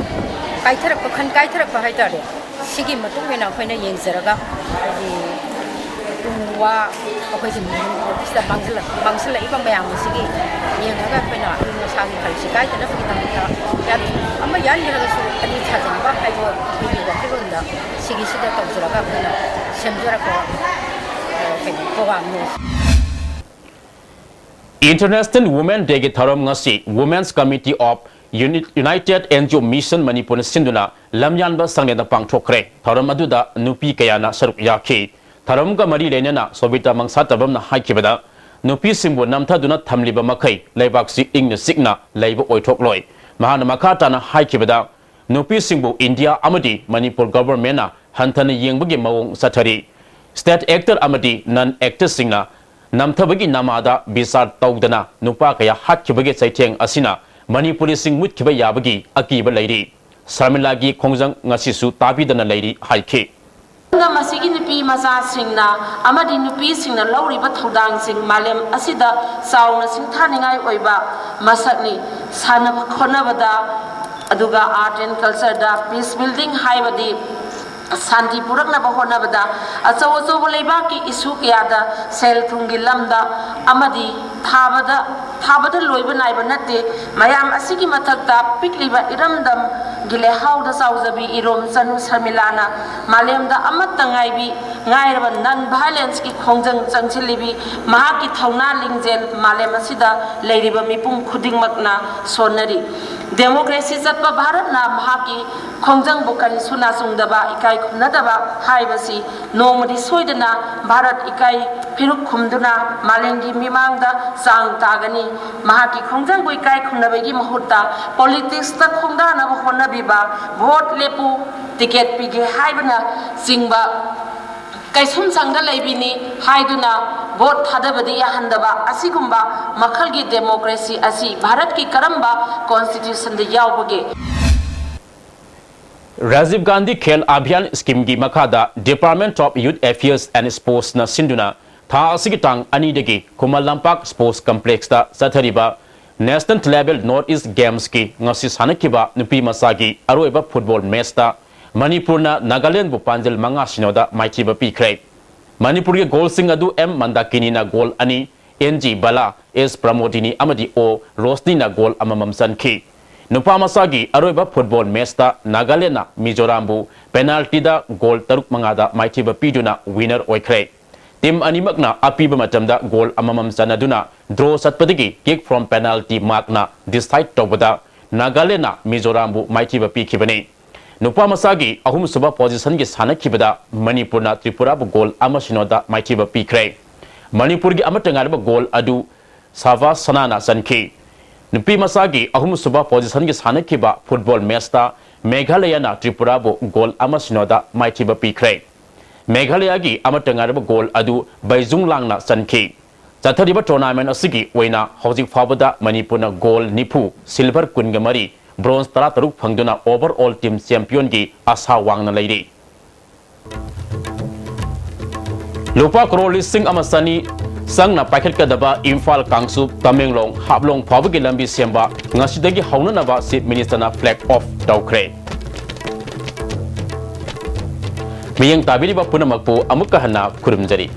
ꯀꯥꯏꯊꯔꯛꯄ, ꯈꯟ ꯀꯥꯏꯊꯔꯛꯄ ꯍꯥꯏꯇꯥꯔꯦ, ꯁꯤꯒꯤ ꯃꯇꯨꯡ ꯏꯟꯅ ꯑꯩꯈꯣꯏꯅ ꯌꯦꯡꯖꯔꯒ, ꯍꯥꯏꯗꯤ, ꯎ ꯋꯥ ꯑꯩꯈꯣꯏꯒꯤ ꯃꯅꯤꯄꯨꯔꯁꯤꯗ ꯃꯥꯡꯁꯤꯜꯂꯛ-, ꯃꯥꯡꯁꯤꯜꯂꯛꯏꯕ ꯃꯌꯥꯝ ꯑꯁꯤꯒꯤ ꯌꯦꯡꯉꯒ ꯑꯩꯈꯣꯏꯅ ꯑꯏꯪ ꯑꯁꯥꯒꯤ ꯈꯜꯁꯤ ꯀꯥꯏꯗꯅꯕꯒꯤꯗꯃꯛꯇ ꯌꯥꯟ-, ꯑꯃ ꯌꯥꯟꯈ꯭ꯔꯒꯁꯨ ꯑꯅꯤ ꯁꯥꯖꯤꯟꯕ ꯍꯥꯏꯕ ꯑꯩꯈꯣꯏꯒꯤ ꯋꯥꯈꯜꯂꯣꯟꯗ ꯁꯤꯒꯤꯁꯤꯗ ꯇꯧꯖꯔꯒ ꯑꯩꯈꯣꯏꯅ ꯁꯦꯝꯖꯔꯛꯄ, ꯑ, ꯀꯩꯅꯣ, programꯅꯤ꯫ International Women Dayꯒꯤ ꯊꯧꯔꯝ ꯉꯁꯤ Women's Committee of Uni-, United NGO Mission ꯃꯅꯤꯄꯨꯔꯅ ꯁꯤꯟꯗꯨꯅ ꯂꯝꯌꯥꯟꯕ ꯁꯪꯂꯦꯟꯗ ꯄꯥꯡꯊꯣꯛꯈ꯭ꯔꯦ꯫ ꯊꯧꯔꯝ ꯑꯗꯨꯗ ꯅꯨꯄꯤ ꯀꯌꯥꯅ ꯁꯔꯨꯛ ꯌꯥꯈꯤ꯫ ꯊꯧꯔꯝꯒ ꯃꯔꯤ ꯂꯩꯅꯅ ꯁꯣꯕꯤꯇꯥ ꯃꯪꯁꯥꯇꯕꯝꯅ ꯍꯥꯏꯈꯤꯕꯗ, ꯅꯨꯄꯤꯁꯤꯡꯕꯨ ꯅꯝꯊꯗꯨꯅ ꯊꯝꯂꯤꯕ ꯃꯈꯩ ꯂꯩꯕꯥꯛꯁꯤ ꯏꯪꯅ ꯆꯤꯛꯅ ꯂꯩꯕ ꯑꯣꯏꯊꯣꯛꯂꯣꯏ꯫ ꯃꯍꯥꯛꯅ ꯃꯈꯥ ꯇꯥꯅ ꯍꯥꯏꯈꯤꯕꯗ, ꯅꯨꯄꯤꯁꯤꯡꯕꯨ ꯏꯟꯗꯤꯌꯥ ꯑꯃꯗꯤ ꯃꯅꯤꯄꯨꯔ governmentꯅ ꯍꯟꯊꯅ ꯌꯦꯡꯕꯒꯤ ꯃꯑꯣꯡ ꯆꯠꯊꯔꯤ꯫ State actor ꯑꯃꯗꯤ non actorꯁꯤꯡꯅ ꯅꯝꯊꯕꯒꯤ ꯅꯃꯥꯗ ꯕꯤꯆꯥꯔ ꯇꯧꯗꯅ ꯅꯨꯄꯥ ꯀꯌꯥ ꯍꯥꯠꯈꯤꯕꯒꯤ ꯆꯩꯊꯦꯡ ꯑꯁꯤꯅ ꯃꯅꯤꯄꯨꯔꯤꯁꯤꯡ ꯃꯨꯠꯈꯤꯕ ꯌꯥꯕꯒꯤ ꯑꯀꯤꯕ ꯂꯩꯔꯤ꯫ ꯁꯔꯃꯤꯂꯥꯒꯤ ꯈꯣꯡꯖꯪ ꯉꯁꯤꯁꯨ ꯇꯥꯕꯤꯗꯅ ꯂꯩꯔꯤ ꯍꯥꯏꯈꯤ꯫ ꯃꯁꯤꯒꯤ ꯅꯨꯄꯤ ꯃꯆꯥꯁꯤꯡꯅ ꯑꯃꯗꯤ ꯅꯨꯄꯤꯁꯤꯡꯅ ꯂꯧꯔꯤꯕ ꯊꯧꯗꯥꯡꯁꯤꯡ ꯃꯥꯂꯦꯝ ꯑꯁꯤꯗ ꯆꯥꯎꯅ ꯁꯤꯡꯊꯥꯅꯤꯡꯉꯥꯏ ꯑꯣꯏꯕ ꯃꯁꯛꯅꯤ꯫ ꯁꯥꯟꯅ ꯈꯣꯠꯅꯕꯗ, ꯑꯗꯨꯒ art and cultureꯗ, peace building ꯍꯥꯏꯕꯗꯤ ꯁꯥꯟꯇꯤ ꯄꯨꯔꯛꯅꯕ ꯍꯣꯠꯅꯕꯗ, ꯑꯆꯧ ꯑꯆꯧꯕ ꯂꯩꯕꯥꯛꯀꯤ issue ꯀꯌꯥꯗ ꯁꯦꯜ ꯊꯨꯝꯒꯤ ꯂꯝꯗ ꯑꯃꯗꯤ ꯊꯥꯕꯗ, ꯊꯥꯕꯗ ꯂꯣꯏꯕ ꯅꯥꯏꯕ ꯅꯠꯇꯦ꯫ ꯃꯌꯥꯝ ꯑꯁꯤꯒꯤ ꯃꯊꯛꯇ ꯄꯤꯛꯂꯤꯕ ꯏꯔꯝꯗꯝꯒꯤ ꯂꯩꯍꯥꯎꯗ ꯆꯥꯎꯖꯕꯤ ꯏꯔꯣꯝ ꯆꯅꯨ ꯁꯔꯃꯤꯂꯥꯅ ꯃꯥꯂꯦꯝꯗ ꯑꯃꯠꯇ ꯉꯥꯏꯕꯤ, ꯉꯥꯏꯔꯕ non violenceꯀꯤ ꯈꯣꯡꯖꯪ ꯆꯪꯁꯤꯜꯂꯤꯕꯤ ꯃꯍꯥꯛꯀꯤ ꯊꯧꯅꯥ ꯂꯤꯡꯖꯦꯜ ꯃꯥꯂꯦꯝ ꯑꯁꯤꯗ ꯂꯩꯔꯤꯕ ꯃꯤꯄꯨꯝ ꯈꯨꯗꯤꯡꯃꯛꯅ ꯁꯣꯟꯅꯔꯤ꯫ ꯗꯦꯃꯣꯀ꯭ꯔꯦꯁꯤ ꯆꯠꯄ ꯚꯥꯔꯠꯅ ꯃꯍꯥꯛꯀꯤ ꯈꯣꯡꯖꯪꯕꯨ ꯀꯔꯤꯁꯨ ꯅꯥꯆꯨꯡꯗꯕ, ꯏꯀꯥꯏ ꯈꯨꯝꯅꯗꯕ ꯍꯥꯏꯕꯁꯤ ꯅꯣꯡꯃꯗꯤ ꯁꯣꯏꯗꯅ ꯚꯥꯔꯠ ꯏꯀꯥꯏ ꯐꯤꯔꯨꯛ ꯈꯨꯝꯗꯨꯅ ꯃꯥꯂꯦꯝꯒꯤ ꯃꯤꯃꯥꯡꯗ ꯆꯥꯡ ꯇꯥꯒꯅꯤ꯫ ꯃꯍꯥꯛꯀꯤ ꯈꯣꯡꯖꯪꯕꯨ ꯏꯀꯥꯏ ꯈꯨꯝꯅꯕꯒꯤ ꯃꯍꯨꯠꯇ ꯄꯣꯂꯤꯇꯤꯛꯁꯇ ꯈꯣꯡꯗꯥꯅꯕ ꯍꯣꯠꯅꯕꯤꯕ, ꯚꯣꯠ ꯂꯦꯞꯄꯨ, ꯇꯤꯀꯦꯠ ꯄꯤꯒꯦ ꯍꯥꯏꯕꯅꯆꯤꯡꯕ ꯀꯩꯁꯨꯝꯁꯪꯗ ꯂꯩꯕꯤꯅꯤ ꯍꯥꯏꯗꯨꯅ ꯚꯣꯠ ꯊꯥꯗꯕꯗꯤ ꯌꯥꯍꯟꯗꯕ ꯑꯁꯤꯒꯨꯝꯕ ꯃꯈꯜꯒꯤ ꯗꯦꯃꯣꯀ꯭ꯔꯦꯁꯤ ꯑꯁꯤ ꯚꯥꯔꯠꯀꯤ ꯀꯔꯝꯕ ꯀꯣꯟꯁꯇꯤꯇ꯭ꯌꯨꯁꯟꯗ ꯌꯥꯎꯕꯒꯦ? ꯔꯥꯖꯤꯕ ꯒꯥꯟꯙꯤ ꯈꯦꯜ ꯑꯚꯤꯌꯥꯟ ꯁ꯭ꯀꯤꯝꯒꯤ ꯃꯈꯥꯗ Department of Youth Affairs and Sportsꯅ ꯁꯤꯟꯗꯨꯅ ꯊꯥ ꯑꯁꯤꯒꯤ ꯇꯥꯡ ꯑꯅꯤꯗꯒꯤ ꯈꯨꯃꯟ ꯂꯝꯄꯥꯛ ꯁ꯭ꯄꯣꯔꯠꯁ ꯀꯝꯄ꯭ꯂꯦꯛꯁꯇ ꯆꯠꯊꯔꯤꯕ National Level North East Gamesꯀꯤ ꯉꯁꯤ ꯁꯥꯟꯅꯈꯤꯕ ꯅꯨꯄꯤ ꯃꯆꯥꯒꯤ ꯑꯔꯣꯏꯕ ꯐꯨꯠꯕꯣꯜ ꯃꯦꯆꯇ ꯃꯅꯤꯄꯨꯔꯅ ꯅꯥꯒꯥꯂꯦꯟꯕꯨ ꯄꯥꯟꯖꯜ ꯃꯉꯥ ꯁꯤꯅꯣꯗ ꯃꯥꯏꯊꯤꯕ ꯄꯤꯈ꯭ꯔꯦ꯫ ꯃꯅꯤꯄꯨꯔꯒꯤ ꯒꯣꯜꯁꯤꯡ ꯑꯗꯨ ꯑꯦꯝ ꯃꯟꯗꯥꯀꯤꯅꯤꯅ ꯒꯣꯜ ꯑꯅꯤ, ꯑꯦꯟ ꯖꯤ ꯕꯂꯥ, ꯑꯦꯁ ꯄ꯭ꯔꯃꯣꯗꯤꯅꯤ ꯑꯃꯗꯤ ꯑꯣ ꯔꯣꯁꯅꯤꯅ ꯒꯣꯜ ꯑꯃꯃꯝ ꯆꯟꯈꯤ꯫ ꯅꯨꯄꯥ ꯃꯆꯥꯒꯤ ꯑꯔꯣꯏꯕ ꯐꯨꯠꯕꯣꯜ ꯃꯦꯆꯇ ꯅꯥꯒꯥꯂꯦꯟꯅ ꯃꯤꯖꯣꯔꯥꯝꯕꯨ ꯄꯦꯅꯥꯜꯇꯤꯗ ꯒꯣꯜ ꯇꯔꯨꯛ ꯃꯉꯥꯗ ꯃꯥꯏꯊꯤꯕ ꯄꯤꯗꯨꯅ ꯋꯤꯅꯔ ꯑꯣꯏꯈ꯭ꯔꯦ꯫ ꯇꯤꯝ ꯑꯅꯤꯃꯛꯅ ꯑꯄꯤꯕ ꯃꯇꯝꯗ ꯒꯣꯜ ꯑꯃꯃꯝ ꯆꯟꯅꯗꯨꯅ ꯗ꯭ꯔꯣ ꯆꯠꯄꯗꯒꯤ ꯀꯤꯛ ꯐ꯭ꯔꯣꯝ ꯄꯦꯅꯥꯜꯇꯤ ꯃꯥꯔꯛꯅ ꯗꯤꯁꯥꯏꯗ ꯇꯧꯕꯗ ꯅꯥꯒꯥꯂꯦꯟꯅ ꯃꯤꯖꯣꯔꯥꯝꯕꯨ ꯃꯥꯏꯊꯤꯕ ꯄꯤꯈꯤꯕꯅꯤ꯫ ꯅꯨꯄꯥ ꯃꯆꯥꯒꯤ ꯑꯍꯨꯝꯁꯨꯕ ꯄꯣꯖꯤꯁꯟꯒꯤ ꯁꯥꯟꯅꯈꯤꯕꯗ ꯃꯅꯤꯄꯨꯔꯅ ꯇ꯭ꯔꯤꯄꯨꯔꯥꯕꯨ ꯒꯣꯜ ꯑꯃ ꯁꯤꯅꯣꯗ ꯃꯥꯏꯊꯤꯕ ꯄꯤꯈ꯭ꯔꯦ꯫ ꯃꯅꯤꯄꯨꯔꯒꯤ ꯑꯃꯠꯇ ꯉꯥꯏꯔꯕ ꯒꯣꯜ ꯑꯗꯨ ꯁꯥꯕꯥꯁ ꯁꯅꯥꯅ ꯆꯟꯈꯤ꯫ ꯅꯨꯄꯤ ꯃꯆꯥꯒꯤ ꯑꯍꯨꯝꯁꯨꯕ ꯄꯣꯖꯤꯁꯟꯒꯤ ꯁꯥꯟꯅꯈꯤꯕ ꯐꯨꯠꯕꯣꯜ ꯃꯦꯆꯇ ꯃꯦꯘꯥꯂꯌꯅ ꯇ꯭ꯔꯤꯄꯨꯔꯥꯕꯨ ꯒꯣꯜ ꯑꯃ ꯁꯤꯅꯣꯗ ꯃꯥꯏꯊꯤꯕ ꯄꯤꯈ꯭ꯔꯦ꯫ ꯃꯦꯘꯥꯂꯌꯒꯤ ꯑꯃꯠꯇ ꯉꯥꯏꯔꯕ ꯒꯣꯜ ꯑꯗꯨ ꯕꯩꯖꯨꯡ ꯂꯥꯡꯅ ꯆꯟꯈꯤ꯫ ꯆꯠꯊꯔꯤꯕ ꯇꯣꯔꯅꯥꯃꯦꯟ ꯑꯁꯤꯒꯤ ꯑꯣꯏꯅ ꯍꯧꯖꯤꯛ ꯐꯥꯎꯕꯗ ꯃꯅꯤꯄꯨꯔꯅ ꯒꯣꯜ ꯅꯤꯐꯨ, ꯁꯤꯜꯚꯔ ꯀꯨꯟꯒ ꯃꯔꯤ, ꯕ꯭ꯔꯣꯟꯖ ꯇꯔꯥꯇꯔꯨꯛ ꯐꯪꯗꯨꯅ ꯑꯣꯚꯔ ꯑꯣꯜ ꯇꯤꯝ ꯆꯦꯝꯄꯤꯌꯟꯒꯤ ꯑꯁꯥ ꯋꯥꯡꯅ ꯂꯩꯔꯤ꯫ ꯂꯨꯄꯥ ꯀ꯭ꯔꯣꯔ ꯂꯤꯁꯤꯡ ꯑꯃ ꯆꯅꯤ ꯆꯪꯅ ꯄꯥꯏꯈꯠꯀꯗꯕ ꯏꯝꯐꯥꯜ ꯀꯥꯡꯆꯨꯞ ꯇꯃꯦꯡꯂꯣꯡ ꯍꯥꯞꯂꯣꯡ ꯐꯥꯎꯕꯒꯤ ꯂꯝꯕꯤ ꯁꯦꯝꯕ ꯉꯁꯤꯗꯒꯤ ꯍꯧꯅꯅꯕ ꯆꯤꯐ ꯃꯤꯅꯤꯁꯇꯔꯅ ꯐ꯭ꯂꯦꯒ ꯑꯣꯐ ꯇꯧꯈ꯭ꯔꯦ꯫ ꯃꯤꯠꯌꯦꯡ ꯇꯥꯕꯤꯔꯤꯕ ꯄꯨꯝꯅꯃꯛꯄꯨ ꯑꯃꯨꯛꯀ ꯍꯟꯅ ꯈꯨꯔꯨꯝꯖꯔꯤ꯫